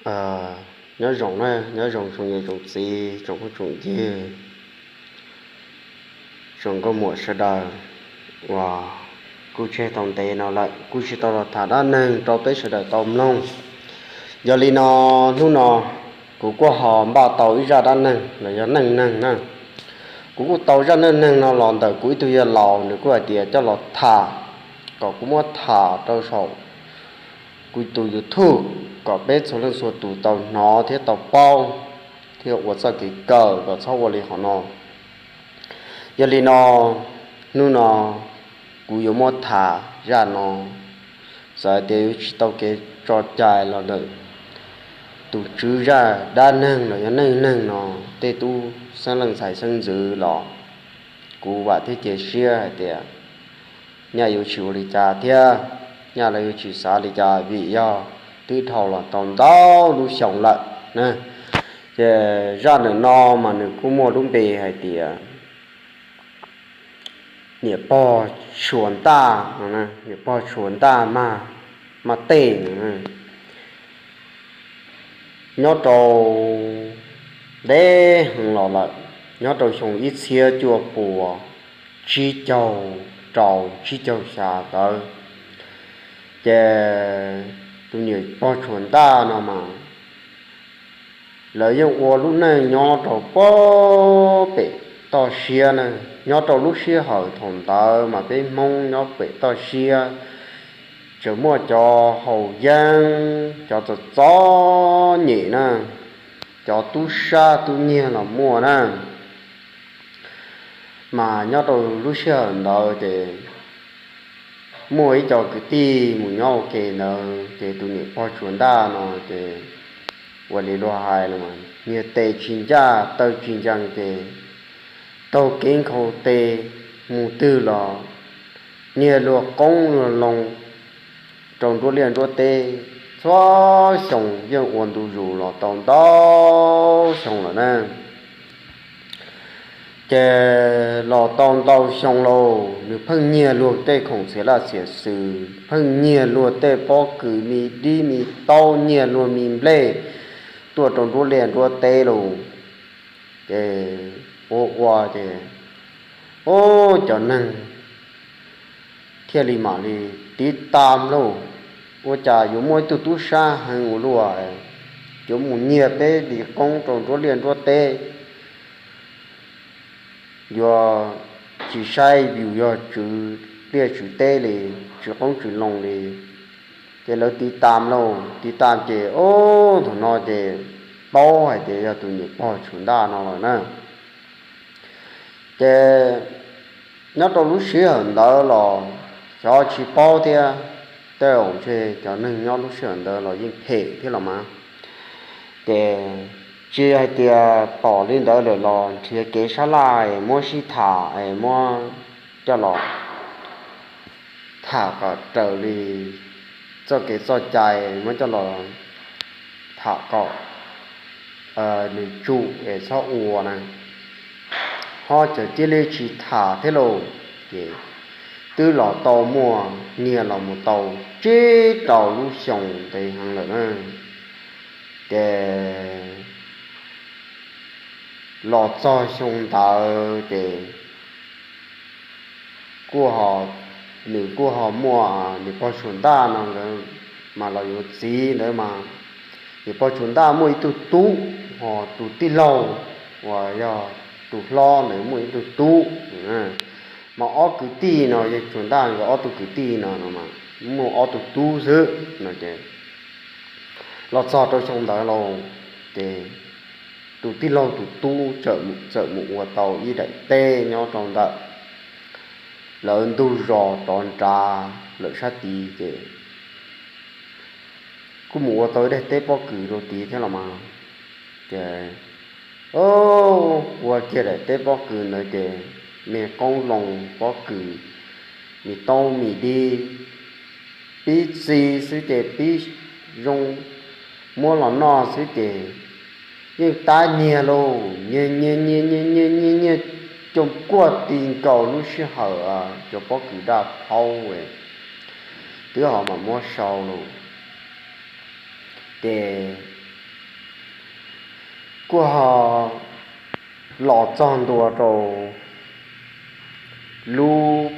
Nyob zoo na, nyob zoo tsoom niam tsoom txiv, tsoom phooj tsoom ywg, tsoom nkauj muam sawv daws uas kuj tseg tau ntev no lawm kuj tsis tau los tham dab neeg rau peb sawv daws tau mloog. Yog li no, hnub no kuv kuj ho npaj tau ib zaj dab neeg los yog neej neeg na. Kuv kuj tau zaj neej neeg no los ntawm kuv ib tug yawg laus, nws kuj hais tias coj los tham, kom kuv muab tham rau saum kuv tus YouTube, kom peb txhua leej txhua tus tau hnov thiab tau paub, thiab ua txoj kev kawm kom txhob ua li hom no. Yog li no, hnub no kuv yuav muab tham zaj no, txawm hais tias yuav tsis tau kev tso cai los ntawm tus tswv zaj dab neeg los yog neej neeg no, tej tub xeeb leej ntxhais xeeb ntxwv los kuv vam thiab cia siab hais tias nyaj yuav tsis ua li cas thiab nyaj lawv yuav tsis xav li cas, vim yog twb dhau los tau ntau lub xyoo lawm. Ces zaj ntawm no mas nws kuj muaj lub npe hais tias niam pog tshua ntaj, niam pog tshua ntaj maj tej. Nyob rau ntev heev los lawm, nyob rau xyoo ib txhiab cuaj puas tsib caug rau tsib caug xya ntawd, ces tus niam pog tshua ntaj no mas lawv yeej ua lub neej nyob rau pem toj siab na. Nyob rau lub sij hawm thaum ntawd mas peb Hmoob nyob pem toj siab, tseem muaj cov haus yeeb, cov txom txom nyem na, cov tub sab tub nyiag los muaj na. Mas nyob rau lub sij hawm ntawd ces muaj ib co kwv tij mus nyob ua ke ntawd, ces tus niam pog tshua ntaj no ces ua li luag hais los mas nyiag tes tsis ncaj taw tsis ncees, ces taug kev nkhaus tes mus twg los nyiag luag qoob luag loo rau nruab liaj nruab teb. Txhua xyoo yeej ua ntu zus los tau ntau xyoo lawm na. Ces los tau ntau xyoo lauj, nws pheej nyiag luag tej khoom txhiab laj txhiab xwm, pheej nyiag luag tej pob kws, me dib me taub, nyiag luag me nplej tuaj rau nruab liaj nruab teb lauj. Ces ua ua ces, ub, cov neeg thiaj li mam li tiv tam lauj, ua cas yuav muaj ib tug tub sab heev ua luaj, yuav mus nyiag peb li qoob rau nruab liaj nruab teb, yuav tsis saib yus yog tswv liaj tswv teb li, tswv qoob tswv loo li. Ces lawv tiv tam lauj, tiv tam ces, ub, thaum no ces paub hais tias yog tus niam pog tshua ntaj no lawm na. Ces nyob rau lub sij hawm ntawd los xyov tsis paub thiab, tej zaum ntshe cov neeg nyob lub sij hawm ntawd los yeej phem thiab los mas. Ces tsis hais tias pom li ntawd lawm los nrhiav kev sab laj muab sib tham es muab coj los tham kom raws li txoj kev txoj cai, muab coj los tham kom nws tsum es txhob ua na. Ho txawm cia li tsis tham thiab lauj, ces twb los tau muaj niag los mus tau tsib rau lub xyoo ntev heev lawm na. Ces los txog xyoo ntawd ces kuj ho, nws kuj ho muaj niam pog tshua ntaj no nkawd mas los yuav txiv ntawd mas, niam pog tshua ntaj muaj ib tug tub, ho tus tij laug uas yog tus hlob ntawd muaj ib tug tub. Mas ob kwv tij no, yog tshua ntaj nkawd ob tug kwv tij no no mas muaj ob tug tub xwb no ces los txog rau xyoo ntawd lauj, ces tus tij laug tus tub txawm mus ua tau ib daim teb nyob rau ntawm lawv ntug zos rov nrad lawm sab tid ces kuj mus ua tau ib daim teb pob kws rau tid thiab los mas. Ces ua kiag daim teb pob kws ntawd ces me qoob loo pob kws, me taub me dib, pib txi xwb ces pib zoo, muab los noj xwb ces yeej tab nyiag lauj, nyiag nyiag nyiag nyiag nyiag nyiag nyiag, cov kuaj ti nkaus lub sij hawm cov pob kws daj phaub twb ho mam muab sau lauj. Ces Kuj ho los txog ntua rau lub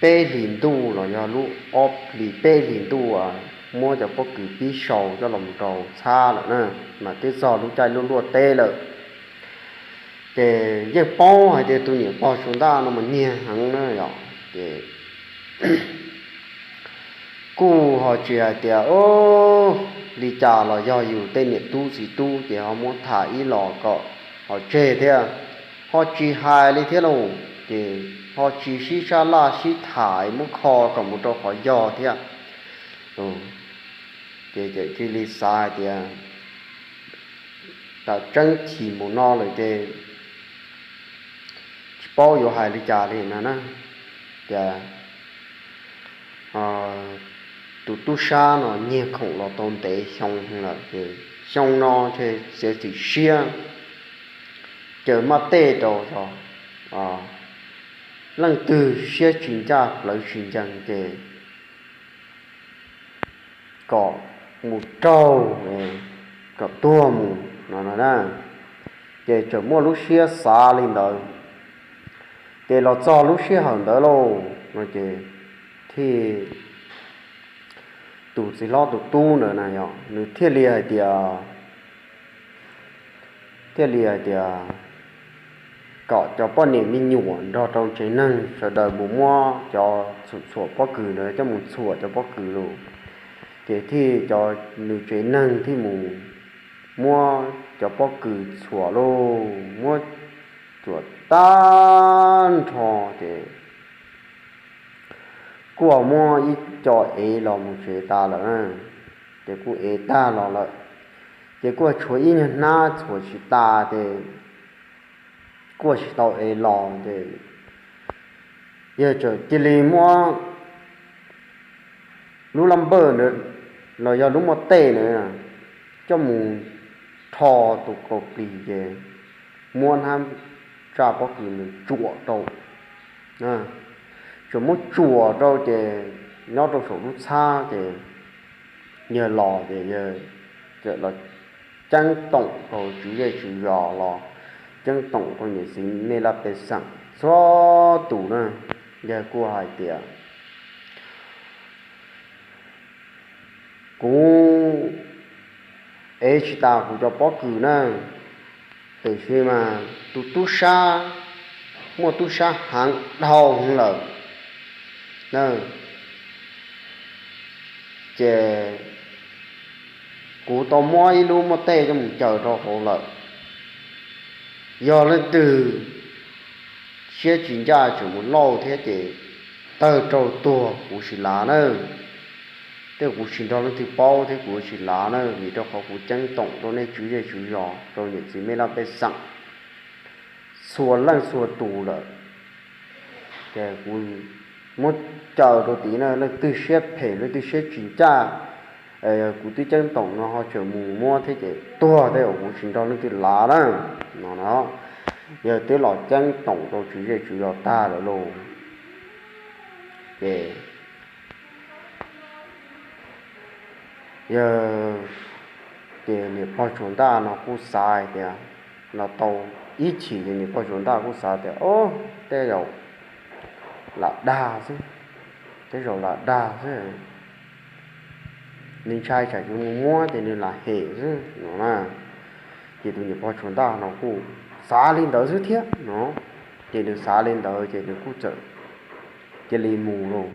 peb hlis ntuj los yog lub ob hlis peb hlis ntuj uas muab cov pob kws pib sau coj los rau txhab lawm na, mas twb txog lub caij luaj luaj teb lawm. Ces yeej paub hais tias tus niam pog Tsuas Ntaj no mas nyiag heev na yom, ces kuj ho tsis hais tias li cas los yog yus tej niam tub txiv tub ces ho muab tham ib los kom ho tseg thiab, ho tsis hais li thiab lauj, ces ho tsis sib sab laj sib tham muab kho kom mus rau qhov yog thiab. Ces txawm cia li xav hais tias tam tseeb chim mus no lawm ces tsis paub yuav hais li cas li no na. Tias tus tub sab no nyiag khoom los tau ntev xyoo lawm ces xyoo no ces txiav txim siab, caw maj tej rau leej twg siab tsis ncaj plawv tsis ncees ces kom mus raug, kom tuag mus no na. Ces txawm muaj lub siab xav li ntawd, ces los txog lub sij hawm ntawd lauj no ces thiaj, tus txiv hlob tus tub ntawd na yog nws thiaj li hais tias, thiaj li hais tias kom cov poj niam me nyuam nrog rau tsev neeg sawv daws mus muab cov txhuam pob kws ntawd coj mus txhuam cov pob kws lauj. Ces thiaj cov nws tsev neeg thiaj mus muab cov pob kws txhuam lauj, muab txhuam tag nrho ces kuj muab ib co ev los mus tsev tas lawm na. Ces kuj ev tag los lawm, ces kuj tshuav ib nyuag hnab txhuam tsis tas ces kuj tsis tau ev los ces yawg txawm cia li muab lub lab npawj ntawd los yog lub muaj tej ntawd coj mus rho tus kaus plig ces muab hnab tsaj pob kws ntawd tsuam rau, tsuas muab tsuam rau ces nyob rau saum lub txhab ces yawg los ces yawg txawm los ceeb toom rau tswv zej tswv zos los ceeb toom rau niam txiv mej laj pej xeem txhua tus na. Yawg kuj hais tias kuv ev tsis tas kuv cov pob kws na, tiam sis mas tus tub sab muaj tub sab heev dhau heev lawm na, ces kuv tau muab ib lub muaj tej coj mus caws rau hauv lawm. Yog leej twg siab tsis ncaj tseem mus lauj thiab ces tawg rau tuag kuv tsis lav na. Tej kuv tsis nrog leej twg paub thiab kuv tsis lav na, vim rau qhov kuv ceeb toom rau nej tswv zej tswv zos rau niam txiv mej laj pej xeem txhua leej txhua tus lawm. Ces kuv muab caws rau tid na, leej twg siab phem leej twg siab tsis ncaj, kuv twb ceeb toom no ho tseem mus muab thiab ces tuag tej uas kuv tsis nrog leej twg lav na. No no, yawg twb los ceeb toom rau tswv zej tswv zos tag lawm lauj. Ces yawg, ces niam pog Tsuas Ntaj no kuj xav hais tias, los tau ib chim ces niam pog Tsuas Ntaj kuj xav tias, o, tej zaum lam dag xwb, tej zaum lam dag xwb, nws ntshai tsam yuav mus muab ces nws lam hem xwb no na. Ces tus niam pog Tsuas Ntaj no kuj xav li ntawd xwb thiab no. Ces nws xav li ntawd ces nws kuj txawm cia li mus lauj.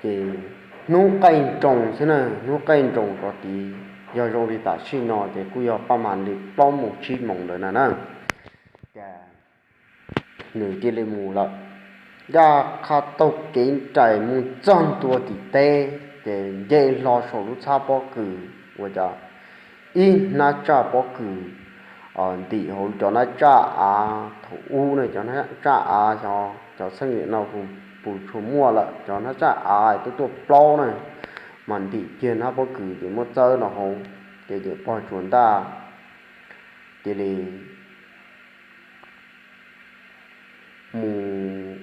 Ces hnub qaij nroos xwb na, hnub qaij nroos rov tid, yog zoo li tam sim no ces kuj yog paj mas li plaub moos tsib moos ntawd na na. Ces nws cia li mus lawm. Ncaj qha taug kev nraim mus txog ntua tim teb ces nce hlo saum lub txhab pob kws uas cov ib hnab tsaj pob kws ntim hauv cov hnab tsaj av thaum ub na, cov hnab tsaj av xyov cov txheej niam no puas tshua muaj lawm, cov hnab tsaj av tuaj tuaj plaub na, mas ntim kiag hnab pob kws ces muab txawb no hauv, ces niam pog Tsuas Ntaj cia li mus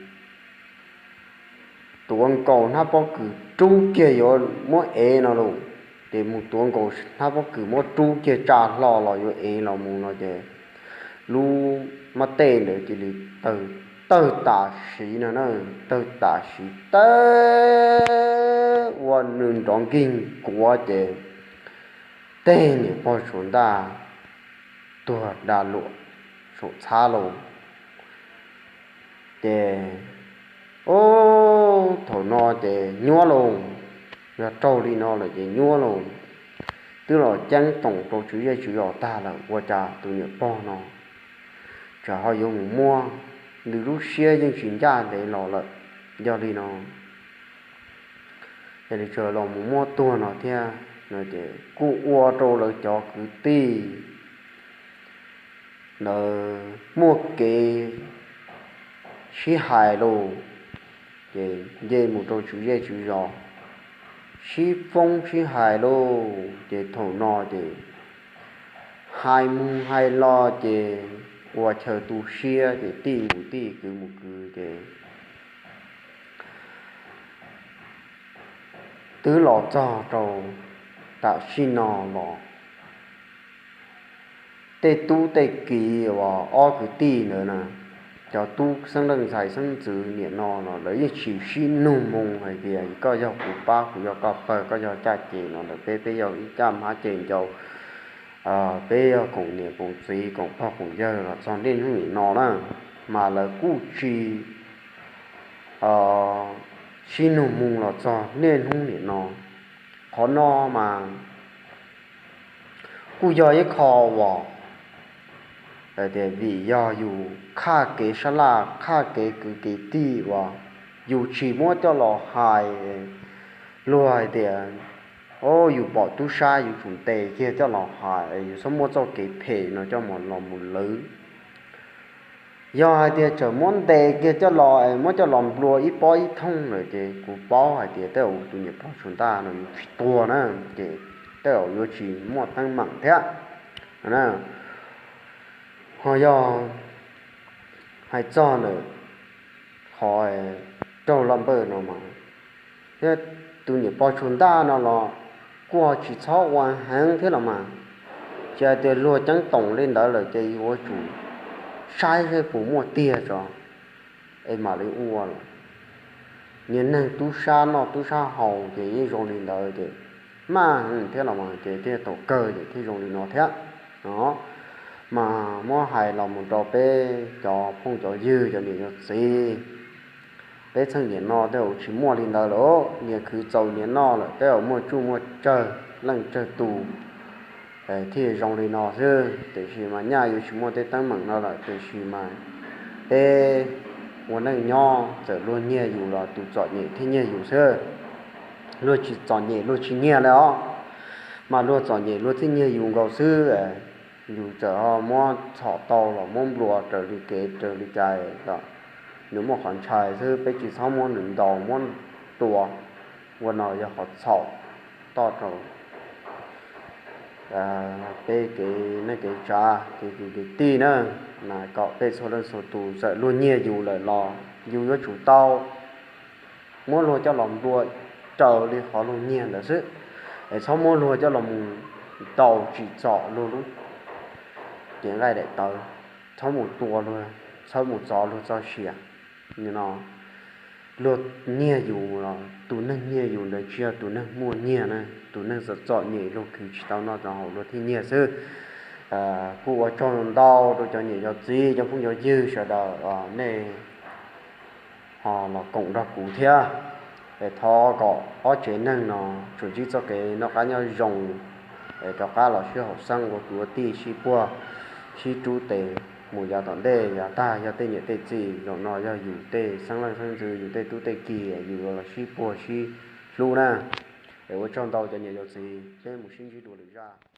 tuav nkaus hnab pob kws rub kiag yuav muab ev no lauj. Ces mus tuav nkaus hnab pob kws muab rub kiag tsa hlo los yuav ev los mus no ces lub mab tej ntawd cia li tawg, tawg tam sim no na, tawg tam sim tawg ua nws nrov nkig kuav ces tej niam pog Tsuas Ntaj tuag da luam saum txhab lauj. Ces, o, thaum no ces nyuab lauj, yog raug li no lawm ces nyuab lauj. Twb los ceeb toom rau tswv zej tswv zos tag lawm ua cas tus niam pog no tsam ho yuav mus muab, nws lub siab yeej tsis ncaj ntev los lawm. Yog li no, yog li tsuas los mus muab tuag no thiab no ces kuj ua rau lawv cov kwv tij ntawd muaj kev sib hais lauj, ces nce mus rau tswv zej tswv zos sib foob sib hais lauj. Ces thaum no ces hais mus hais los ces ua chaw tu siab ces tij mus tij kwv mus kwv ces twb los txog rau tam sim no los tej tub tej kiv uas ob kwv tij ntawd na, cov tub xeeb leej ntxhais xeeb ntxwv niam no los lawv yeej tsis sib nug moo hais tias koj yog kuv pab kuv yog koj pawg koj yog caj ces no ntawm peb peb yog ib caj hmab ces ncau, peb yog koom niam koom txiv koom pog koom yawg los txog niaj hnub nim no na, mas lawv kuj tsis sib nug moo los txog niaj hnub nim no. Qhov no mas kuj yog ib qho uas tias vim yog yus khaj kev sab laj khaj kev kwv kev tij uas yus tsis muab coj los hais, luag hais tias, o, yus pom tub sab yus tsum ntes kiag coj los hais, yus txhob muab txoj kev phem no coj los mus lawv. Yog hais tias tseem muab ntes kiag coj los es muab coj los nplua ib pob ib thooj lawm ces kuv paub hais tias tej zaum tus niam pog Tsuas Ntaj no yuav tsis tuag na, ces tej zaum yuav tsis muaj teeb meem thiab. Ho yog hais txog ntawm qhov raug laj npawj no mas, thiab tus niam pog Tsuas Ntaj no los kuj tsis txhob ua heev thiab los mas, ces hais tias luag ceeb toom li ntawd lawm ces yuav tsum saib seb puas muaj tiag tso es mam li ua lawm. Niag neeg tub sab noj tub sab haus ces yeej zoo li ntawd ces maj heev thiab los mas ces thiaj thaum kawg ces thiaj zoo li no thiab. No mas muab hais los mus rau peb cov phooj cov ywg cov niam cov txiv, peb txheej niam no tej zaum tsis muaj li ntawd lawm, niam khwv txaus niam noj lawm tej zaum muaj tsuj muaj tsawg leej tsawg tus thiaj zoo li no xwb. Tiam sis mas nyaj yuav tsis muaj tej teeb meem no lawm tiam sis mas peb ua neej nyob txawm luag nyiag yus los tus txom nyem thiaj nyiag yus xwb. Luag tsis txom nyem luag tsis nyiag li os, mas luag txom nyem luag thiaj nyiag yus nkaus xwb. Yus txawm ho muab txhom tau los muab nplua raws li kev raws li cai los nws muaj qhov ntshai xwb, peb tsis txhob muab nws ntaus muab tua. Ua no yog qhov txhaum toj rau peb kev neej kev tsav kev kwv kev tij na, mas kom peb txhua leej txhua tus txawm luag nyiag yus lawm los yus yuav tsum tau muab luag coj los nplua raws li qhov luag nyiag ntawd xwb, es txhob muab luag coj los mus ntaus tsim txom luag lub cev nqaij daim tawv, txhob mus tua luag, txhob mus txov luag txoj sia. No luag nyiag yus los tus neeg nyiag yus ntawd tsis yog tus neeg muaj nyiaj na, tus neeg txom txom nyem luag khwv tsis tau noj tau haus luag thiaj nyiag xwb. Kuj ua tsaug ntau rau cov niam cov txiv cov phooj cov ywg sawv daws nej ho los koom nrog kuv thiab. Es thov kom ob tsev neeg no tsuas ntsib txoj kev noj qab nyob zoo, es rov qab los sib haum xeeb ua kwv ua tij sib puag sib rub tes mus yav tom ntej, yav tag yog tej niam tej txiv, zaum no yog yus tej xeeb leej xeeb ntxwv, yus tej tub tej kiv, yus los sib puag sib hlub na. Es ua tsaug ntau cov niam cov txiv, peb mus sib ntsib dua lwm zaj.